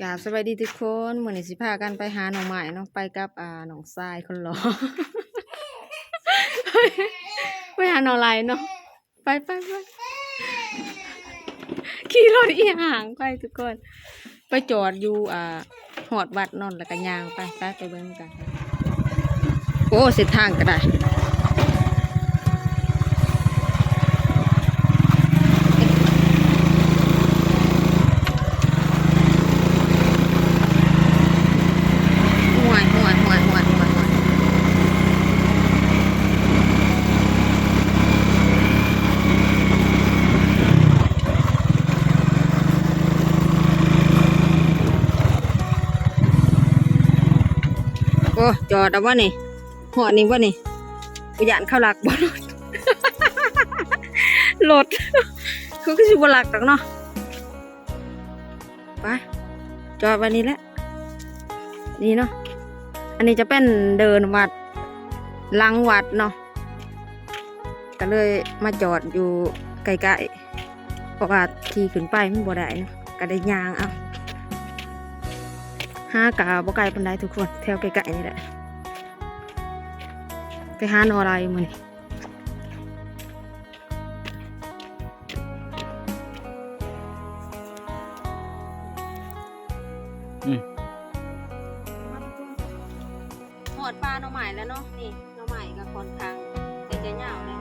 ກາບສະບາຍດີທຸກຄົນ ມື້ນີ້ຊິພາກັນໄປຫາໜໍ່ໄມ້ເນາະ ໄປກັບ ອ່າ ນ້ອງຊາຍຄົນຫຼໍ່ ໄປຫາໜໍ່ໄຫຼເນາະ ໄປໆໆ ຂີ່ລົດອີ່ຫຍັງໄປທຸກຄົນ ໄປຈອດຢູ່ ອ່າ ຮອດວັດເນາະ ແລ້ວກໍຍ່າງໄປ ໄປ ໄປເບິ່ງນຳກັນ ໂອ້ ເສັ້ນທາງກໍໄດ້ ຫ້ວຍໆໆໆໆ ໂອ້ ຈອດເອົາບໍ່ນີ້? ຮອດນີ້ບໍ່ນີ້? ບໍ່ຢ້ານເຂົາລັກບໍ່ລົດ? ລົດ ຄື ຄືຊິບໍ່ລັກດອກເນາະ ໄປ ຈອດໄວ້ນີ້ແຫຼະ ນີ້ເນາະ ອັນນີ້ຈະເປັນເດີ່ນວັດ ຫຼັງວັດເນາະ ກໍເລີຍມາຈອດຢູ່ໃກ້ໆ ເພາະວ່າຂີ່ຂຶ້ນໄປມັນບໍ່ໄດ້ເນາະ ກໍໄດ້ຍ່າງເອົາ ຫາກໍບໍ່ໄກປານໃດທຸກຄົນ ແຖວໃກ້ໆນີ້ແຫຼະ ໄປຫາໜໍ່ໄຫຼມື້ນີ້ ອືມ ຮອດປ່າໜໍ່ໄມ້ແລ້ວເນາະ ນີ້ໜໍ່ໄມ້ກໍຂ້ອນຂ້າງທີ່ຈະຍາວແລ້ວ.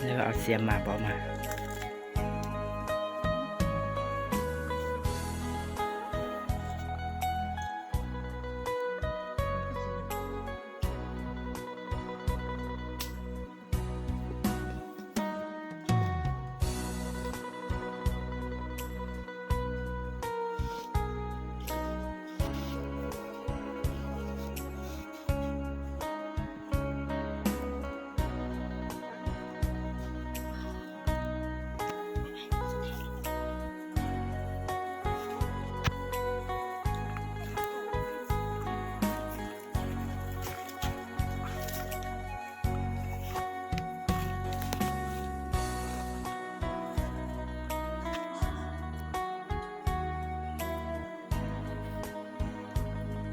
ແລ້ວເອົາສຽມມາບໍ່ມາ.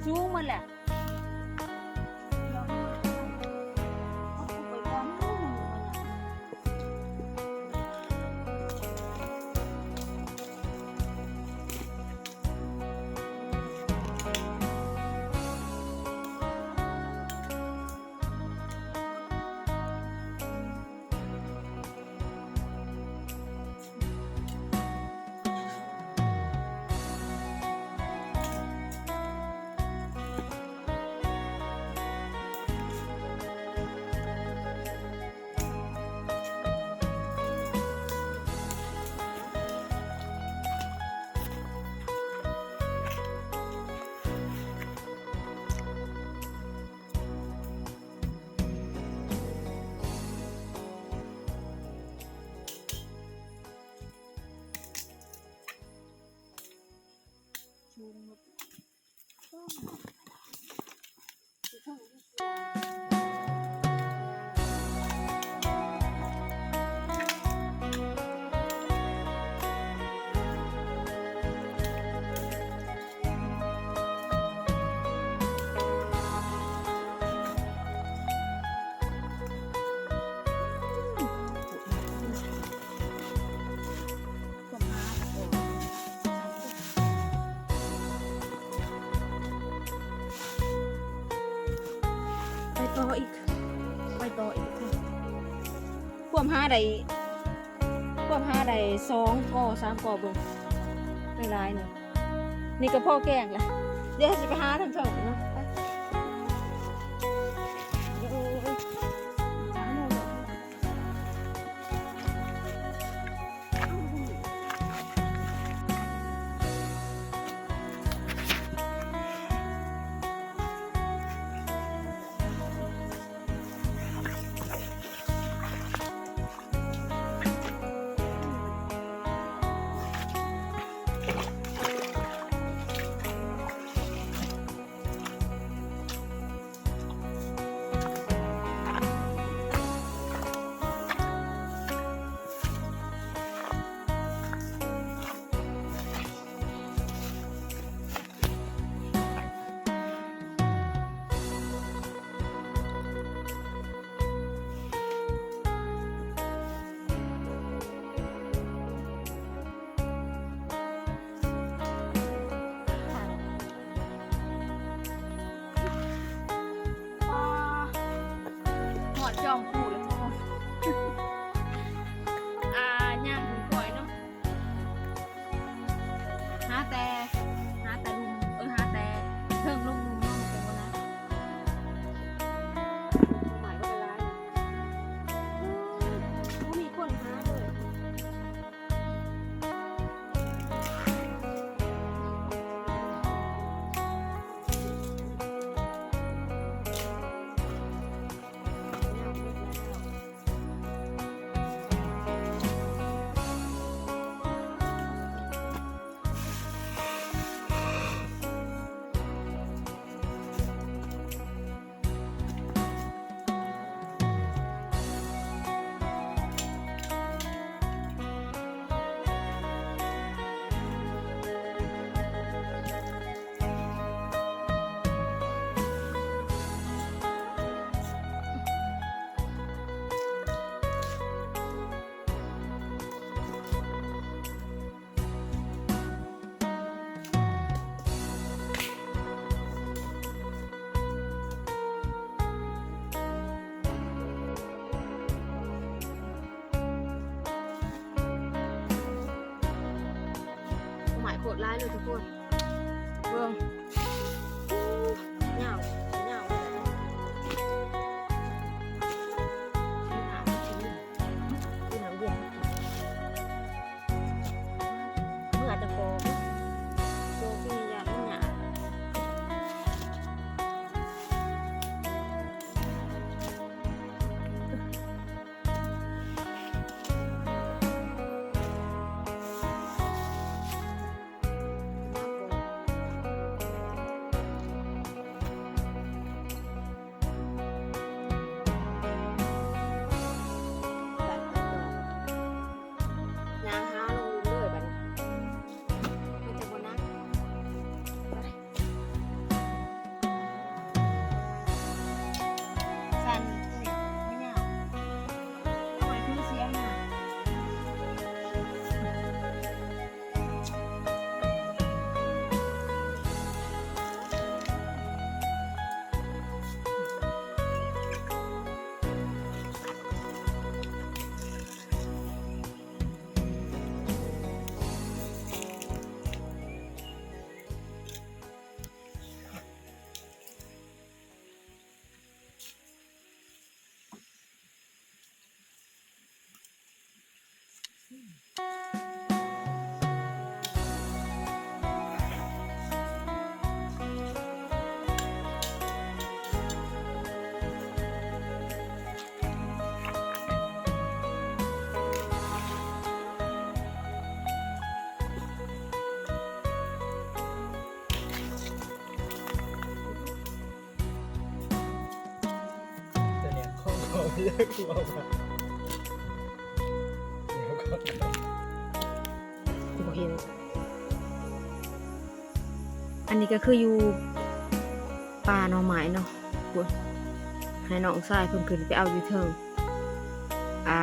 ສູງໝົດແຫຼະ. ຕໍ່ອີກ ໄປຕໍ່ອີກ. ຄວາມຫາໄດ້ ຄວາມຫາໄດ້ສອງກໍສາມກໍເບິ່ງ ໄດ້ຫຼາຍໜຶ່ງ. ນີ້ກໍພໍແກງລະ ດຽວຊິໄປຫາທາງເທິງເນາະ. ໄປ ໂອ້ຍ. ຮອດຈອມພູແລ້ວທຸກຄົນ. ອ່າ ຍ່າງຄ່ອຍໆເນາະ. ຫາແຕ່ ຫາແຕ່ລຸ່ມ ເອີ ຫາແຕ່ເທິງລົງລຸ່ມເນາະ ມັນຈັ່ງບໍ່ໜັກ. ໝາຍວ່າຫຼາຍ ບໍ່ມີຄົນຫາເລີຍ. ໝາຍໂຄດຫຼາຍເລີຍທຸກຄົນ ເບິ່ງ ຍາວ ຍາວ ເມື່ອຈະກອງ ໂກງທີ່ຍາກມັນຍາກ. ຍ່າງຫາລົງເລີຍບັດນີ້ ມັນຈະບໍ່ໜັກ. ສັ່ນ ໂອ້ຍ ບໍ່ຍາວ ໂອ້ຍ ຄືເສຍງນະ. ຕົວເນີ້ຍ ຂອງເຂົາເລີຍ ກູເອົາມາ ບໍ່ເຫັນ. ອັນນີ້ກໍຄືຢູ່ປ່າໜໍ່ໄມ້ເນາະ ພຸ້ນ ໃຫ້ນ້ອງຊາຍເພິ່ນຂຶ້ນໄປເອົາຢູ່ເທິງ. ອ່າ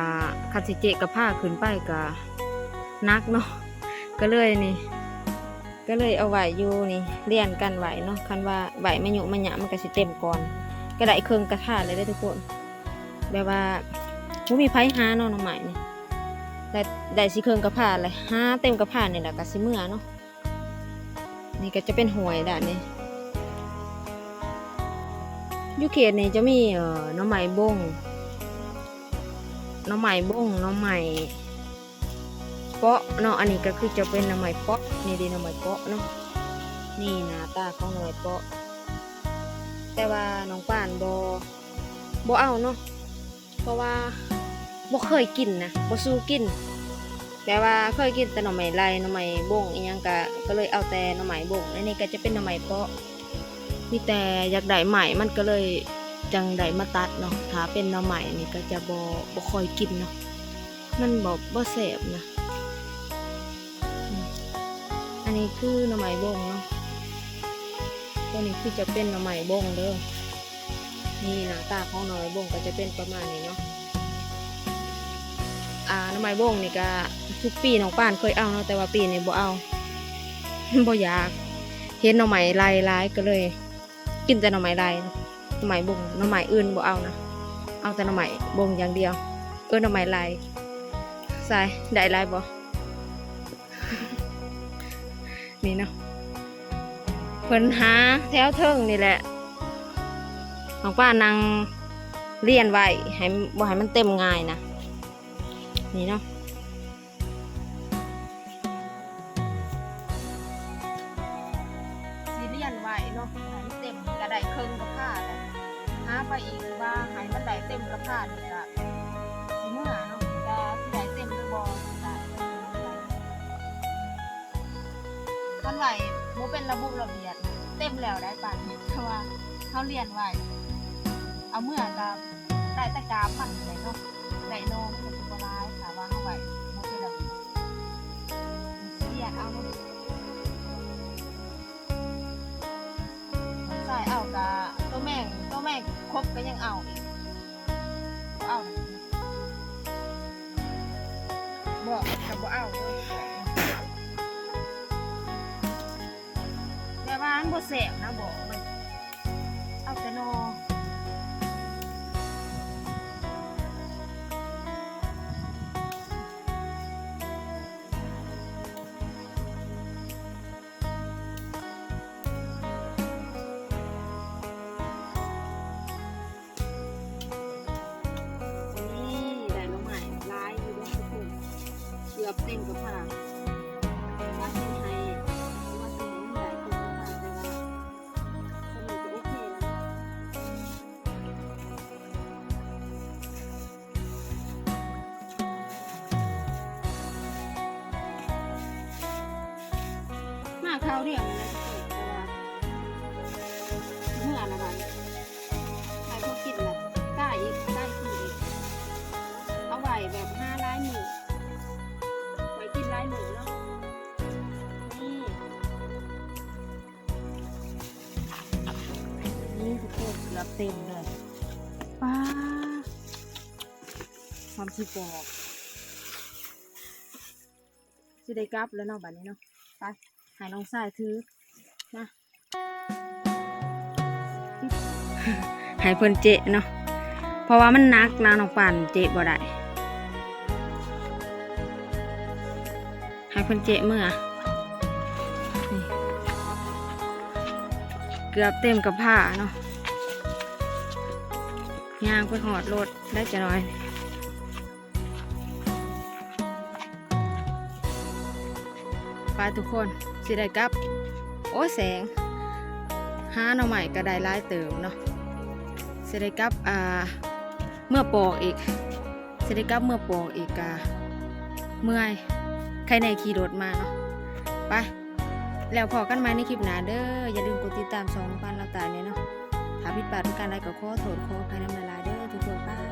ຄັນຊິເຈະກໍພາຂຶ້ນໄປກໍໜັກເນາະ ກໍເລີຍນີ້ ກໍເລີຍເອົາໄວ້ຢູ່ນີ້ ລຽນກັນໄວ້ເນາະ. ຄັນວ່າໄວ້ມາຍຸມາຍະ ມັນກໍຊິເຕັມກ່ອນ. ກ ໄດ້ເຄິ່ງກະຖາດເລີຍເດ້ທຸກຄົນ ແບບວ່າບໍ່ມີໃຜຫາເນາະ ໜໍ່ໄມ້ນີ້ ໄດ້ ໄດ້ຊິເຄິ່ງກະຖາດເລີຍ ຫາເຕັມກະຖາດນີ້ແຫຼະກະຊິເມືອເນາະ. ນີ້ກະຈະເປັນຫ້ວຍດ້ານນີ້ ຢູ່ເຂດນີ້ຈະມີ ເອີ ໜໍ່ໄມ້ບົງ ໜໍ່ໄມ້ບົງ ໜໍ່ໄມ້ ເປາະເນາະ ອັນນີ້ກະຄືຈະເປັນໜໍ່ໄມ້ເປາະ ນີ້ເດ້ໜໍ່ໄມ້ເປາະເນາະ ນີ້ໜ້າຕາຂອງໜໍ່ໄມ້ເປາະ ແຕ່ວ່ານ້ອງປານບໍ່ ບໍ່ເອົາເນາະ ເພາະວ່າບໍ່ເຄີຍກິນນະ ບໍ່ສູ່ກິນ ແບບວ່າເຄີຍກິນແຕ່ໜໍ່ໄມ້ໄລ່ ໜໍ່ໄມ້ບົງອີ່ຫຍັງ ກະ ກະເລີຍເອົາແຕ່ໜໍ່ໄມ້ບົງ ອັນນີ້ກະຈະເປັນໜໍ່ໄມ້ເປາະ ມີແຕ່ຢາກໄດ້ໄມ້ ມັນກະເລີຍຈັ່ງໄດ້ມາຕັດເນາະ ຖ້າເປັນໜໍ່ໄມ້ນີ້ກະຈະບໍ່ ບໍ່ຄ່ອຍກິນເນາະ ມັນບໍ່ ບໍ່ແຊບນະ. ອືມ ອັນນີ້ຄືໜໍ່ໄມ້ບົງເນາະ ໂຕນີ້ຄືຈະເປັນໜໍ່ໄມ້ບົງເດີ ນີ້ໜ້າຕາຂອງໜໍ່ໄມ້ບົງກະຈະເປັນປະມານນີ້ເນາະ. ອ່າ ໜໍ່ໄມ້ບົງນີ້ກະທຸກປີນ້ອງປານເຄີຍເອົາເນາະ ແຕ່ວ່າປີນີ້ບໍ່ເອົາ ບໍ່ຢາກ ເຫັນໜໍ່ໄມ້ໄລ່ຫຼາຍກະເລີຍ ກິນແຕ່ໜໍ່ໄມ້ໄລ່ ໜໍ່ໄມ້ບົງ ໜໍ່ໄມ້ອື່ນບໍ່ເອົານະ ເອົາແຕ່ໜໍ່ໄມ້ບົງຢ່າງດຽວ ເອີ ໜໍ່ໄມ້ໄລ່. ໃສ່ ໄດ້ຫຼາຍບໍ່? ນີ້ເນາະ ເພິ່ນຫາແຖວເທິງນີ້ແຫຼະ ນ້ອງປານນັ່ງລຽນໄວ້ ໃຫ້ ບໍ່ໃຫ້ມັນເຕັມງ່າຍນະ ນີ້ເນາະ. ຊິລຽນໄວ້ເນາະ ໃຫ້ມັນເຕັມກະໄດ້ເຄິ່ງກະຖາດແຫຼະ ຫາໄປອີກວ່າໃຫ້ມັນໄດ້ເຕັມກະຖາດນີ້ກະຊິເມືອເນາະ ກະຊິໄດ້ເຕັມຫຼືບໍ່ກະ ຄັນໄວ້ບໍ່ເປັນລະບົບລະບຽບ ເຕັມແລ້ວໄດ໋ປານນີ້ ເພາະວ່າເຮົາລຽນໄວ້ ເອົາເມືອກະໄດ້ແຕ່ກາບມັນແຫຼະເນາະ ໄດ້ໜໍ່ມັນກະຊິບໍ່ຫຼາຍ ຖ້າວ່າເຮົາໄວ້ບໍ່ເປັນລະບົບ ລຽນເອົາເນາະ ໃສ່ເອົາກະ ໂຕແມງ ໂຕແມງຄົບກະຍັງເອົາອີກ ບໍ່ເອົາ ບອກກະບໍ່ເອົາເລີຍ ແຕ່ວ່າມັນບໍ່ແຊບນະ ບອກເລີຍ ເອົາແຕ່ໜໍ່. ນີ້ໄດ້ໜໍ່ໄມ້ຫຼາຍຢູ່ເດ້ທຸກຄົນ ເກືອບເຕັມກະຖາດ ວ່າຊິໃຫ້ ວ່າຊິໃຫ້ມັນໄດ້ເຕັມກະຖາດ ແຕ່ວ່າ ສ່ຳນີ້ກະໂອເຄແລ້ວເນາະ. ມາຄາວດຽວນີ້ແຫຼະທຸກຄົນ ເພາະວ່າເມື່ອລະບາດນີ້ ໃຫ້ເພິ່ນກິນລະ ກາຍອີກ ກາຍກິນອີກ ເອົາໄວ້ແບບຫາຫຼາຍມື້ ໄວ້ກິນຫຼາຍມື້ເນາະ ນີ້. ນີ້ທຸກຄົນ ເກືອບເຕັມເລີຍ ປ້າ ຄວາມຊິບອກ ຊິໄດ້ກັບແລ້ວເນາະ ບາດນີ້ເນາະ ໄປ ໃຫ້ນ້ອງຊາຍຖື ມາ ໃຫ້ເພິ່ນເຈະເນາະ ເພາະວ່າມັນໜັກນະ ນ້ອງປານເຈະບໍ່ໄດ້ ໃຫ້ເພິ່ນເຈະເມືອ ນີ້ ເກືອບເຕັມກະພ້າເນາະ ຍ່າງໄປຮອດລົດໄດ້ຈັກໜ້ອຍ. ໄປທຸກຄົນ ຊິໄດ້ກັບ ໂອ້ຍ ແສງ ຫາໜໍ່ໄມ້ກະໄດ້ຫຼາຍເຕີບເນາະ ຊິໄດ້ກັບ ອ່າ ເມືອປອກອີກ ຊິໄດ້ກັບເມືອປອກອີກກະເມື່ອຍ ໄຄແນ່ຂີ່ລົດມາເນາະ ໄປ ແລ້ວພໍ້ກັນໃໝ່ໃນຄລິບໜ້າເດີ ຢ່າລືມກົດຕິດຕາມຊ່ອງນ້ອງປານລາວໃຕ້ແນ່ເນາະ ຖ້າຜິດພາດປະການໃດກະຂໍໂທດຂໍອະໄພນຳຫຼາຍໆເດີທຸກຄົນ ໄປ.